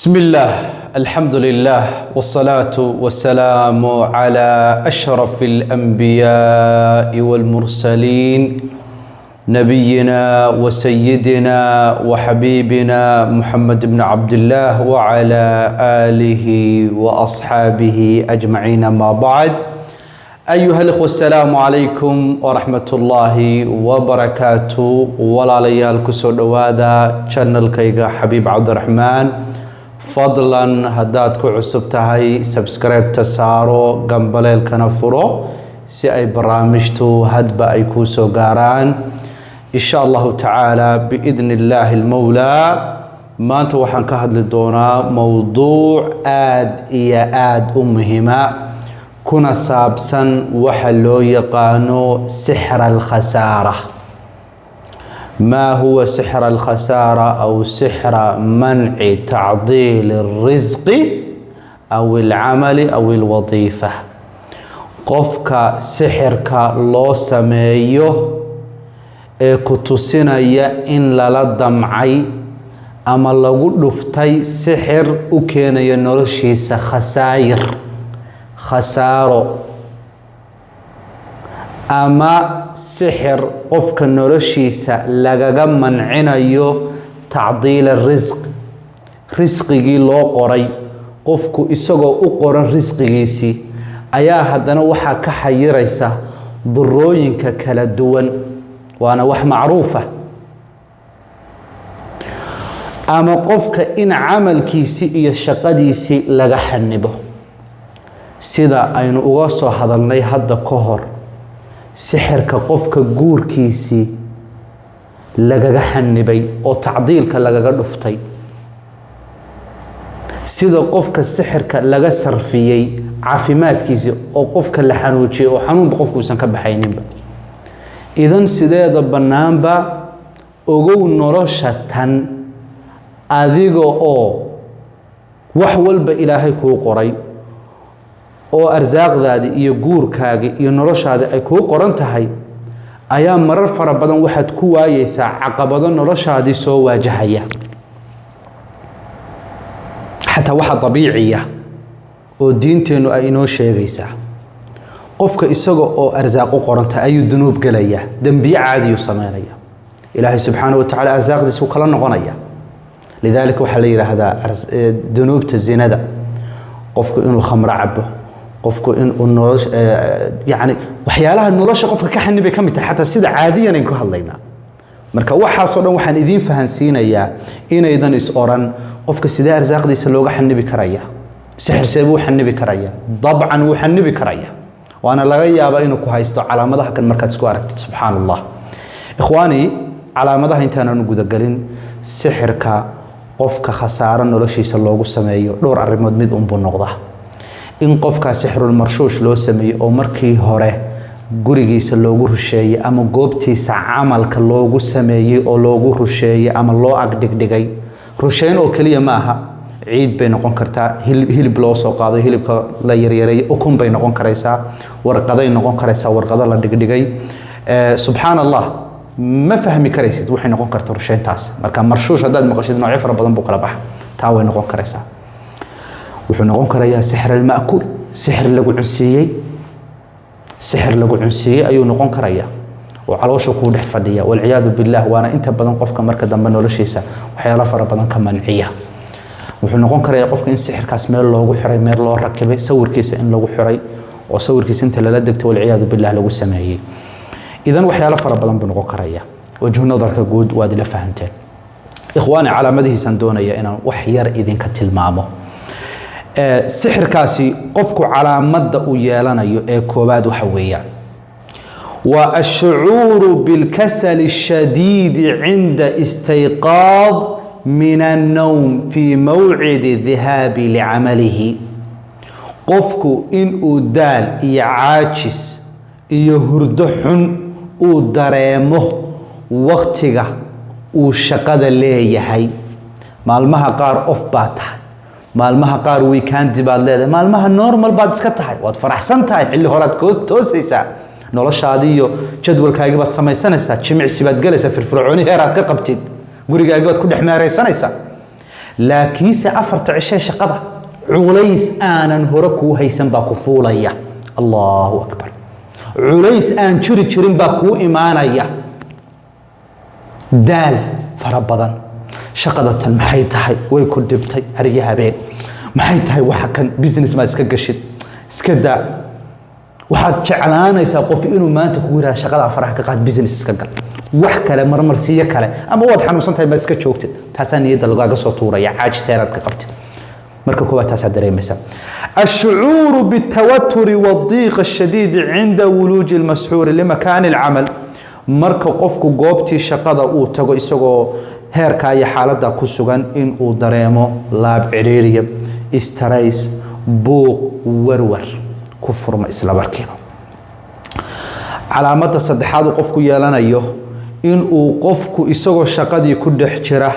بسم الله، الحمد لله، والصلاة والسلام على أشرف الأنبياء والمرسلين، نبينا وسيدنا وحبيبنا محمد بن عبد الله وعلى آله وأصحابه أجمعين، ما بعد. أيها الإخوة، السلام عليكم ورحمة الله وبركاته. Walaalayaal, kusoo dhowaada channelkayga Xabiib Cabdiraxmaan. Fadlan haddaad ku cusub tahay, subscribe-ta saaro, gambaleelkana furo si ay barnaamijtu hadba ay kuu soo gaaraan, insha Allahu tacaala, biidni illaahi almowlaa. Maanta waxaan ka hadli doonaa mowduuc aad iyo aada u muhiima, kuna saabsan waxa loo yaqaano sixra alkhasaara. ما هو سحر الخسارة أو سحر منع تعطيل الرزق أو العمل أو الوظيفة؟ Qofka sixirka loo sameeyo ee ku tusinaya in lala damcay ama lagu dhuftay sixir u keenaya noloshiisa khasaayir, khasaaro, ama sixir qofka noloshiisa lagaga mancinayo tacdiila risq, risqigii loo qoray. Qofku isagoo u qoran risqigiisii ayaa haddana waxaa ka xayiraysa durooyinka kala duwan, waana wax macruufa. Ama qofka in camalkiisii iyo shaqadiisii laga xanibo, sida aynu uga soo hadalnay hadda ka hor sixirka qofka guurkiisii lagaga xanibay oo tacdiilka lagaga dhuftay, sida qofka sixirka laga sarfiyey caafimaadkiisii oo qofka la xanuujiyey oo xanuunba qofku uusan ka baxayninba. Idan sideeda bannaanba ogow, nolosha tan adiga oo wax walba Ilaahay kuu qoray oo arsaaqdaadii iyo guurkaagii iyo noloshaadii ay kuu qoran tahay, ayaa marar fara badan waxaad ku waayeysaa caqabado noloshaadii soo waajahaya, xataa waxa dabiiciya oo diinteennu ay inoo sheegaysaa. Qofka isaga oo arsaaq u qoran tahay ayuu dunuub gelayaa, dembiye caadiyuu sameynaya, Ilaahay subxaana wa tacala arsaaqdiisuu kala noqonaya. Lidaalika waxaa la yidhaahdaa dunuubta zinada, qofku inuu khamro cabo, qofku inuu nolosha, yacni waxyaalaha nolosha qofka ka xanibay ka mid tahay, xataa sida caadiyan aynu ka hadlaynaa. Marka waxaasoo dhan waxaan idiin fahansiinayaa inaydan is oran: qofka sidee arsaaqdiisa looga xanibi karaya? Sixir see buu xanibi karaya? Dabcan wuu xanibi karaya, waana laga yaabaa inuu ku haysto calaamadaha kan markaad isku aragtid. Subxaan Allah. Ikhwaani, calaamadaha intaanan gudagelin, sixirka qofka khasaaro noloshiisa loogu sameeyo dhowr arrimood mid unbuu noqdaa: in qofkaa sixrulmarshuush loo sameeyey oo markii hore gurigiisa loogu rusheeyey ama goobtiisa camalka loogu sameeyey oo loogu rusheeyey ama loo agdhigdhigay. Rusheyn oo keliya ma aha, ciid bay noqon kartaa, hilib loo soo qaado, hilibka la yaryareeyey, ukun bay noqon karaysaa, warqaday noqon karaysaa, warqado la dhigdhigay. Subxaan Allah, ma fahmi karaysid waxay noqon karta rusheyntaas. Marka marshuush haddaad maqashid, noocyo fara badan buu kala baxa. Taa way noqon karaysaa. Wuxuu noqon karayaa sixir alma'kuul, sixir lagu cunsiiyey. Sixir lagu cunsiiyey ayuu noqon karayaa oo caloosha kuu dhex fadhiya, walciyaadu billah, waana inta badan qofka marka dambe noloshiisa waxyaalo fara badan ka manciya. Wuxuu noqon karayaa qofka in sixirkaas meel loogu xiray, meel loo rakibay, sawirkiisa in lagu xiray oo sawirkiisa inta lala degto, walciyaadu billah, lagu sameeyey. Idan waxyaalo fara badan buu noqon karaya. Wajhu nadarka guud waad ila fahanteen. Ikhwaani, calaamadihiisaan doonaya inaan wax yar idinka tilmaamo. Sixirkaasi qofku calaamadda uu yeelanayo ee koowaad waxa weeyaan waa الشعور بالكسل الشديد عند استيقاظ من النوم في موعد الذهاب لعمله. Qofku inuu daal iyo caajis iyo hurdo xun uu dareemo waktiga uu shaqada leeyahay. Maalmaha qaar off baad tahay, maalmaha qaar weekend baad leedahay, maalmaha normal baad iska tahay, waad faraxsan tahay, xilli horaad toosaysaa, noloshaadii iyo jadwalkaagii baad samaysanaysaa, jimicsi baad galaysaa, firfircooni heeraad ka qabtid, gurigaagii baad ku dhex meeraysanaysaa. Laakiinse 4ta cishee shaqada culays aanan hore kuu haysan baa ku fuulaya. Allahu akbar. Culays aan jiri jirin baa kuu imaanaya, daal fara badan. Shaqada tan maxay tahay? Way ku dhibtay hariyo habeen. Maxay tahay waxa kan? Business maad iska gashid? Iska daa. Waxaad jeclaanaysaa qof inuu maanta kugu yidhahda, "Shaqada faraha ka qaad, business iska gal," wax kale, marmarsiyo kale, ama waad xanuunsan tahay, maad iska joogtid. Taasaa niyadda lagaaga soo tuuraya, caajis heeraad ka qabtid. Marka koowaad taasaa dareemaysa. الشعور بالتوتر والضيق الشديد عند ولوج المسحور لمكان العمل. Marka qofku goobtii shaqada uu tago isagoo heerkaa iyo xaaladda ku sugan, in uu dareemo laab ciriiriya, stress, buuq, warwar ku furma isla markiiba. Calaamadda saddexaad uu qofku yeelanayo, in uu qofku isagoo shaqadii ku dhex jira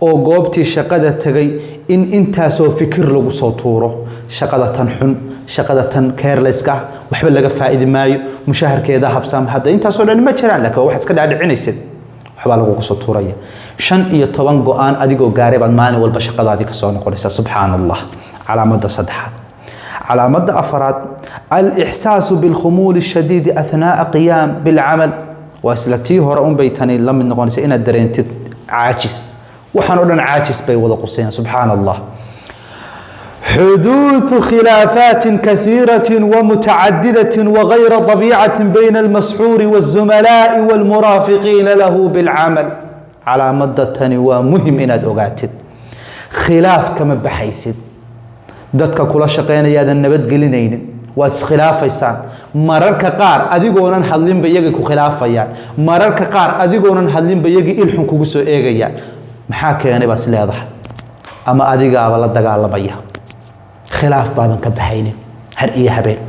oo goobtii shaqada tegay in intaasoo fikir lagu soo tuuro: shaqada tan xun, shaqada tan careless ka ah, waxba laga faa'idi maayo, mushaharkeeda habsaam. Hadda intaasoo dhan ma jiraan, laakiin waa waxaad iska dhaadhicinaysid. Waxbaa lagugu soo tuuraya. 15 go-aan adigoo gaaray baad maalin walba shaqadaadii kasoo noqonaysaa. Subxaan Allah. Calaamadda saddexaad. Calaamadda afaraad, الإحساس بالخمول الشديد أثناء قيام بالعمل. Waa isla tii hore unbay tani la mid noqonaysa, inaad dareentid caajis. Waxaan oo dhan caajis bay wada qusayaan. Subxaan Allah. حدوث خلافات كثيرة ومتعددة وغير طبيعة بين المسحور والزملاء والمرافقين له بالعمل. Calaamadda tani waa muhim inaad ogaatid. Khilaaf kama baxaysid. Dadka kula shaqeynayaadan nabadgelinaynin, waad iskhilaafaysaan. Mararka qaar adigoonan hadlinba iyagay ku khilaafayaan. Mararka qaar adigoonan hadlinba iyagii ilxun kugu soo eegayaan. Maxaa keenay baad is leedahay? Ama adigaaba la dagaalamaya. Khilaaf baadan ka baxaynin har iyo habeen.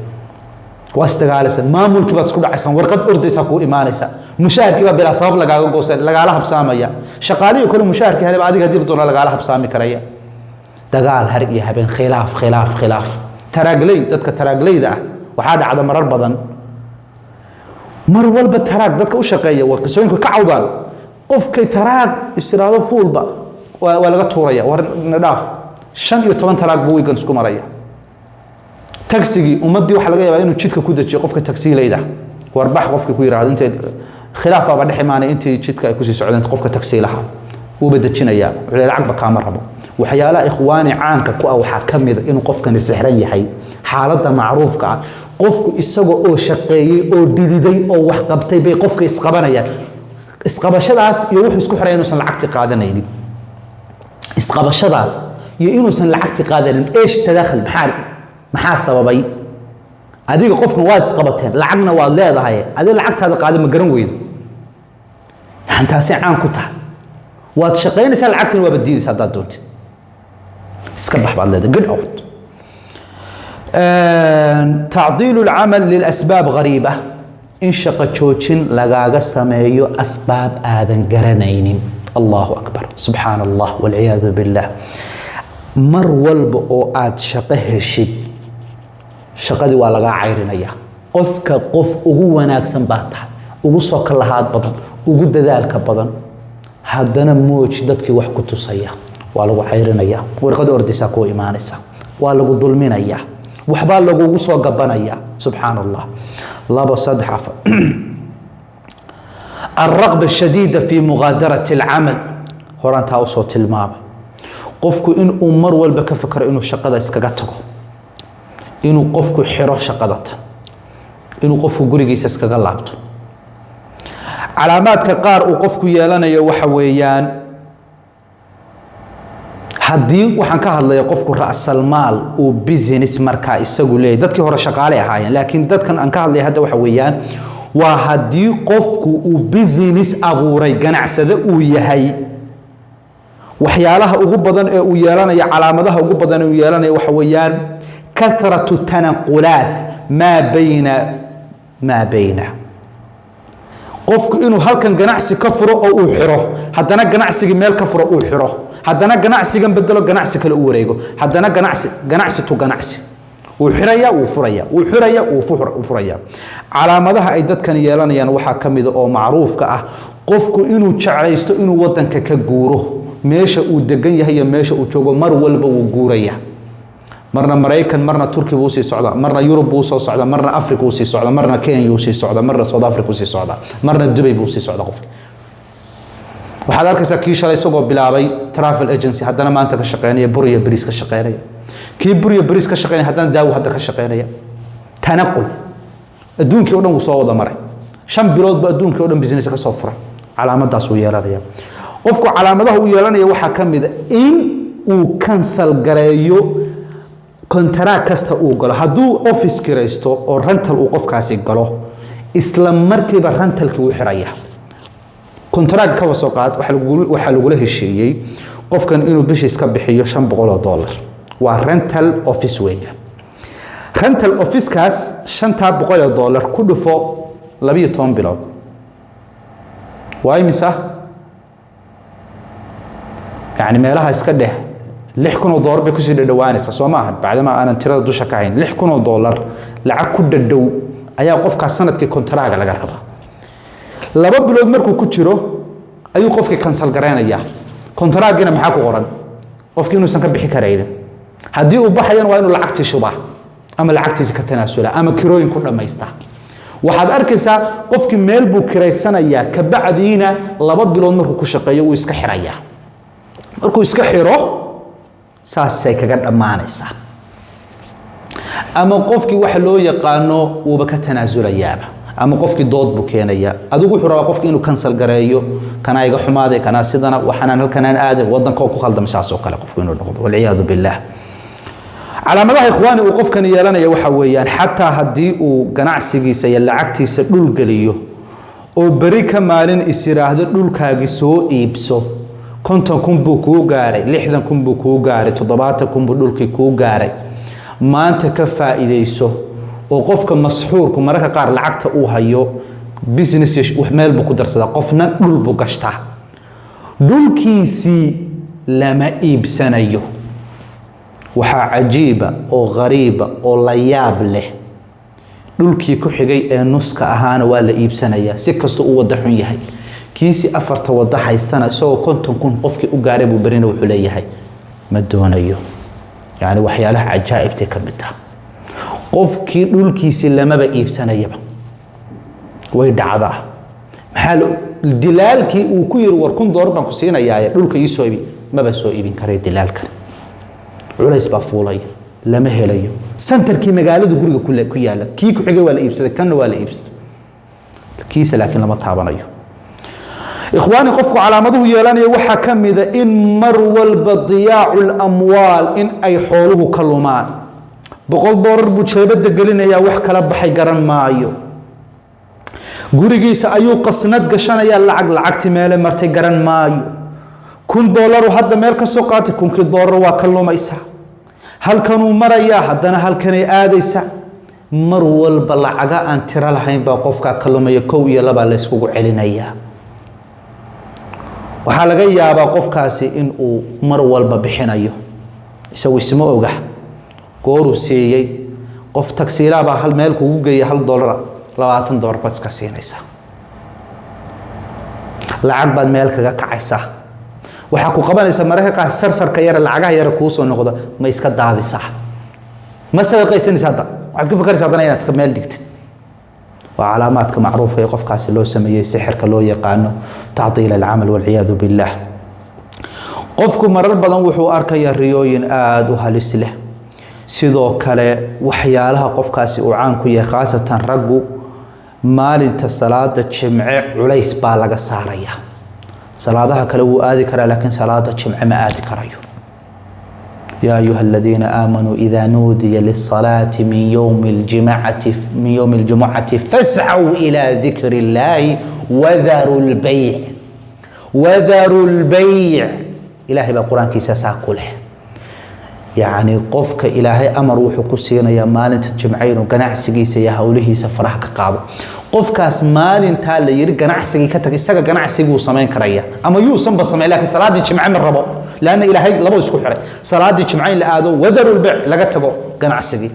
Waa isdagaalaysaan, maamulkii baad isku dhacaysaan, warqad ordaysaa kuu imaanaysa, mushaharkii baa bilaa sabab lagaaga goosan, lagaala habsaamaya. Shaqaalihii kale mushaharkii heleba, adiga haddii doona lagaala habsaami karaya. Dagaal har iyo habeen, khilaaf, khilaaf, khilaaf. Taraagley, dadka taraagleyda ah, waxaa dhacda marar badan, mar walba taraag dadka u shaqeeya waa qisooyinka ka cawdaan. Qofkay taraag istiraado fuulba waa laga tuuraya, war na dhaaf. 15 taraag buu wiigan isku maraya. Tagsigii ummaddii waxaa laga yaabaa inuu jidka ku dejiyo qofka tagsiilayda, warbax qofka ku yiraahdo. Intay khilaaf baaba dhex imaanay intii jidka ay kusii socdeen, qofka tagsiilaha wuuba dejinayaa, wuxuu leeyahay, "Lacagba kaama rabo." Waxyaalaha, ikhwaani, caanka ku ah waxaa ka mid a inuu qofkani sixran yahay. Xaaladda macruufka ah, qofku isaga oo shaqeeyey oo dhididay oo wax qabtay bay qofka isqabanayaan. Isqabashadaas iyo wuxuu isku xiraya inuusan lacagti qaadanaynin. Isqabashadaas iyo inuusan lacagti qaadanin, ايش تدخل? Maxaa sababay? Adiga qofkan waad isqabateen, lacagna waad leedahay, adiga lacagtaada qaada ma garan weydo. Yani taasay caan ku tahay. Waad shaqaynaysaa, lacagtina waaba diidaysa haddaad doontid. Iska bax baad leedahay, get out. تعطيل العمل للأسباب غريبة. In shaqo joojin lagaaga sameeyo asbaab aadan garanaynin. Allahu akbar, subxaan Allah, والعياذ بالله. Mar walba oo aad shaqo heshid, shaqadii waa lagaa cayrinaya. Qofka qof ugu wanaagsan baa tahay, ugu soo kalahaad badan, ugu dadaalka badan, haddana mooj dadkii wax ku tusaya, waa lagu cayrinaya. Warqad ordaysaa kuu imaanaysa, waa lagu dulminaya, waxbaa lagugu soo gabanaya. Subxaan Allah. Labo, saddex, afar. الرغبة الشديدة في مغادرة العمل. Horantaa usoo tilmaamay, qofku inuu mar walba ka fakero inuu shaqada iskaga tago, inuu qofku xiro shaqada tan, inuu qofku gurigiisa iskaga laabto. Calaamaadka qaar uu qofku yeelanayo waxa weeyaan, haddii waxaan ka hadlaya qofku ra'salmaal uu business markaa isagu leeyahy. Dadkii hore shaqaale ahaayeen, laakiin dadkan aan ka hadlaya hadda waxa weeyaan waa haddii qofku uu business abuuray, ganacsade uu yahay. Waxyaalaha ugu badan ee uu yeelanayo, calaamadaha ugu badan ee uu yeelanayo waxa weeyaan كثرة التنقلات ما بين qofku inuu halkan ganacsi ka furo oo uu xiro, haddana ganacsigii meel ka furo, uu xiro, haddana ganacsigan bedelo, ganacsi kale u wareego, haddana ganacsi, ganacsi to ganacsi, wuu xiraya, wuu furaya, wuu xiraya, wuu furaya. Calaamadaha ay dadkan yeelanayaan waxaa ka mida oo macruufka ah, qofku inuu jeclaysto inuu wadanka ka guuro. Meesha uu degan yahay iyo meesha uu joogo mar walba wuu guuraya. Marna Maraykan, marna Turki buu sii socdaa, marna Yurub buu soo socdaa, marna Africa uu sii socdaa, marna Kenya uu sii socdaa, marna South Africa uu sii socdaa, marna Dubay buu sii socdaa. Qofki waxaad arkaysaa kii shalay isagoo bilaabay travel agency, haddana maanta ka shaqeynaya bur iyo bariis ka shaqeynaya. Kii bur iyo bariis ka shaqeynaya, haddana daawo hadda ka shaqeynaya. Tanaqul adduunkii o dhan wuu soo wada maray. 5 bilood ba adduunkii o dhan business ka soo furay. Calaamadaas uu yeelanaya qofku. Calaamadaha uu yeelanaya waxaa ka mid a in uu cancel gareeyo contract kasta uu galo. Hadduu office kiraysto oo rental uu qofkaasi galo, isla markiiba rentalkii wuu xiraya. Contract kaba soo qaad waxaa lagula heshiiyey qofkan inuu bishiis ka bixiyo $500. Waa rental office weeyaan. Rental officekaas $500 ku dhufo 12 bilood, waa imisa? Yani meelaha iska dheh $6,000 bay kusii dhadhawaanaysaa, soo maaha? Bacdama aanan tirada dusha ka hayn, $6,000 lacag ku dhadhow ayaa qofkaas sanadkii contractga laga rabaa. 2 bilood markuu ku jiro ayuu qofkii cancel garaynayaa. Contractgiina maxaa ku qoran? Qofkii inuusan ka bixi karaynin. Haddii uu baxayana waa inuu lacagtii shubaa ama lacagtiisa ka tanaasula ama kirooyin ku dhammaysta. Waxaad arkaysaa qofkii meel buu kiraysanayaa, kabacdiina 2 bilood markuu ku shaqeeyo wuu iska xirayaa. Markuu iska xiro, saasay kaga dhammaanaysaa. Ama qofkii waxa loo yaqaano wuuba ka tanaasulayaaba, ama qofkii dood buu keenayaa. Adigu wuxuu rabaa qofki inuu cancel gareeyo. Kanaa iga xumaaday, kanaa sidana, waxaanaan halkanaan aaday, wadanka oo ku khaldamay, saas oo kale qofku inuu noqdo, walciyaadu billaah. Calaamadaha, ikhwaani, uu qofkani yeelanaya waxa weeyaan, xataa haddii uu ganacsigiisa iyo lacagtiisa dhul geliyo oo beri ka maalin is yidhaahdo dhulkaagi soo iibso, 50,000 buu kuu gaaray, 60,000 buu kuu gaaray, 70,000 buu dhulkii kuu gaaray, maanta ka faa'iidayso. Oo qofka masxuurku mararka qaar lacagta uu hayo business wax meel buu ku darsadaa, qofna dhul buu gashtaa. Dhulkiisii lama iibsanayo. Waxaa cajiiba oo khariiba oo la yaab leh, dhulkii ku xigay ee nuska ahaana waa la iibsanayaa, si kastoo uu wada xun yahay. Kiisi afarta wada haystana, isagoo 50,000 qofkii u gaaray buu berina wuxuu leeyahay ma doonayo. Yani waxyaalaha cajaa'ibtay ka mid taha, qofkii dhulkiisii lamaba iibsanayaba. Way dhacdaa. Maxaa dilaalkii uu ku yiri, "War $1,000 baan ku siinayaaye, dhulka ii soo iibi," maba soo iibin karay. Dilaalkan culays baa fuulaya, lama helayo. Centerkii magaalada guriga ku yaala, kii ku xigay waa la iibsaday, kanna waa la iibsaday, kiisa laakiin lama taabanayo. Ikhwaani, qofku calaamaduhu yeelanaya waxaa ka mida in mar walba diyaacu lamwaal, in ay xooluhu ka lumaan. $100 buu jeebada gelinayaa, wax kala baxay garan maayo. Gurigiisa ayuu qasnad gashanayaa lacag, lacagti meele martay garan maayo. $1,000 hadda meel ka soo qaatay, $1,000 waa ka lumaysaa. Halkanuu marayaa, haddana halkanay aadaysaa. Mar walba lacaga aan tiro lahayn baa qofkaa ka lumaya. Kow iyo labaa la yskugu celinayaa. Waxaa laga yaabaa qofkaasi in uu mar walba bixinayo, isagu isma oga gooruu siiyey. Qof tagsiilaabaa hal meel kugu geeya $1, $20 baad iska siinaysaa. Lacag baad meel kaga kacaysaa. Waxaa ku qabanaysa mararka qaar sarsarka yare, lacagaha yare kuu soo noqda ma iska daadisaa, ma sadaqaysanaysa. Hadda waxaad ku fikraysa haddana inaad iska meel dhigtid. Waa calaamaadka macruufka ee qofkaasi loo sameeyey sixirka loo yaqaano tactiil alcamal, walciyaadu billaah. Qofku marar badan wuxuu arkayaa riyooyin aada u halis leh. Sidoo kale waxyaalaha qofkaasi uu caan ku yahay, khaasatan raggu, maalinta salaada Jimce culays baa laga saaraya. Salaadaha kale wuu aadi karaa, laakiin salaada Jimce ma aadi karayo. يا أيها الذين آمنوا إذا نودي للصلاة من يوم الجمعة فاسعوا إلى ذكر الله وذروا البيع، وذروا البيع. إلهي baa qur-aankiisa saa ku leh. Yacni qofka Ilaahay amar wuxuu ku siinayaa maalinta Jimce inuu ganacsigiisa iyo howlihiisa faraha ka qaado. Qofkaas maalintaa la yiri ganacsigii ka tag, isaga ganacsiguu samayn karaya ama yuusanba samayn, laakiin salaadii Jimce ma rabo, laanna Ilaahay laba isku xiray: salaadii Jimce in la aado, wadaru lbeyc, laga tago ganacsigii.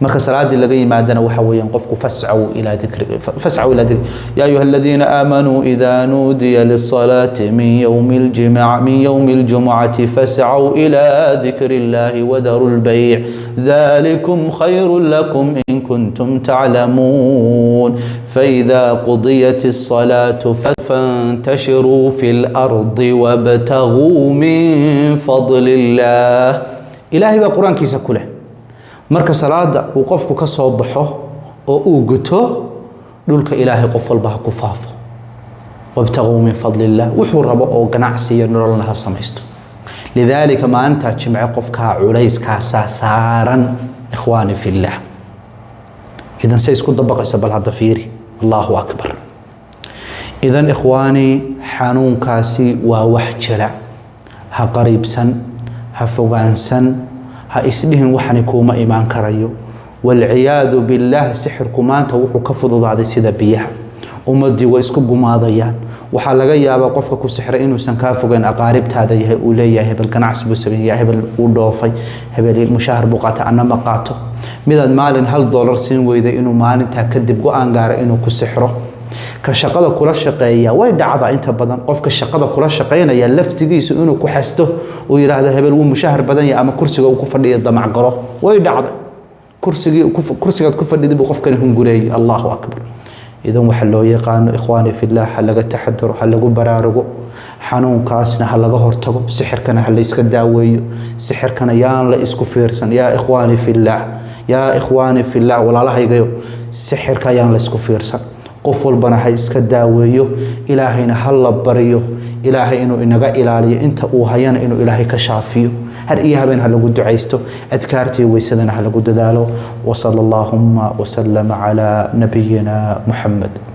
Marka salaadii laga yimaadana waxa weeyaan qofku fascaw ilaa dikri, fascaw ilaa dikri. Ya ayuha aladiina aamanuu idaa nuudiya lisalaati min yowmi aljimac, min yowmi aljumucati, fascaw ilaa dikri illahi wadaru lbayc, dhalikum khayrun lakum in kuntum taclamuun. فإذا قضيت الصلاة فانتشروا في الأرض وابتغوا من فضل الله. إلهي بقى قرآن كيسا كله. Marka salaada uu qofku ka soo baxo oo uu guto, dhulka Ilaahay qof walba ha ku faafo, wabtaguu min fadli illah, wuxuu rabo oo ganacsi iyo nololna ha samaysto. Lidaalika maalintaa Jimce qofkaa culayskaasaa saaran, ikhwaani fillah. Idan say isku dabaqaysa, bal hadda fiiri. Allahu akbar. Idan ikhwaani, xanuunkaasi waa wax jira. Ha qariibsan, ha fogaansan, ha isdhihin waxani kuuma imaan karayo. Walciyaadu billaah, sixirku maanta wuxuu ka fududaaday sida biyaha. Ummadii way isku gumaadayaan. Waxaa laga yaabaa qofka ku sixray inuusan kaa fogeyn, aqaaribtaada yahay. Uu leeyahay hebel ganacsi buu sameeyay, hebel uu dhoofay, hebel mushaahar buu qaatay, anna ma qaato. Midaad maalin $1 siin weyday inuu maalintaa kadib go-aan gaara inuu ku sixro. Ka shaqada kula shaqeeya, way dhacdaa inta badan qofka shaqada kula shaqeynaya laftigiisu inuu ku xasto, uu yidhaahdo hebel wuu mushahar badan yahay, ama kursiga uu ku fadhiyo damac galo. Way dhacday, kursigii kursigaad ku fadhiday buu qofkani hungureeyey. Allahu akbar. Idan waxa loo yaqaano, ikhwaani fillah, ha laga taxadaro, ha lagu baraarugo xanuunkaasna, ha laga hortago sixirkana, ha la iska daaweeyo sixirkana. Yaan la isku fiirsan, yaa ikhwaani fillah, yaa ikhwaani fillah. Walaalahaygayo, sixirka yaan la isku fiirsan. Qof walbana ha iska daaweeyo, Ilaahayna ha la baryo, Ilaahay inuu inaga ilaaliyo, inta uu hayana inuu Ilaahay ka shaafiyo. Har iyo habeen ha lagu ducaysto, adkaartii weysadana ha lagu dadaalo. Wasala allaahuma wasalama calaa nabiyina Muxamed.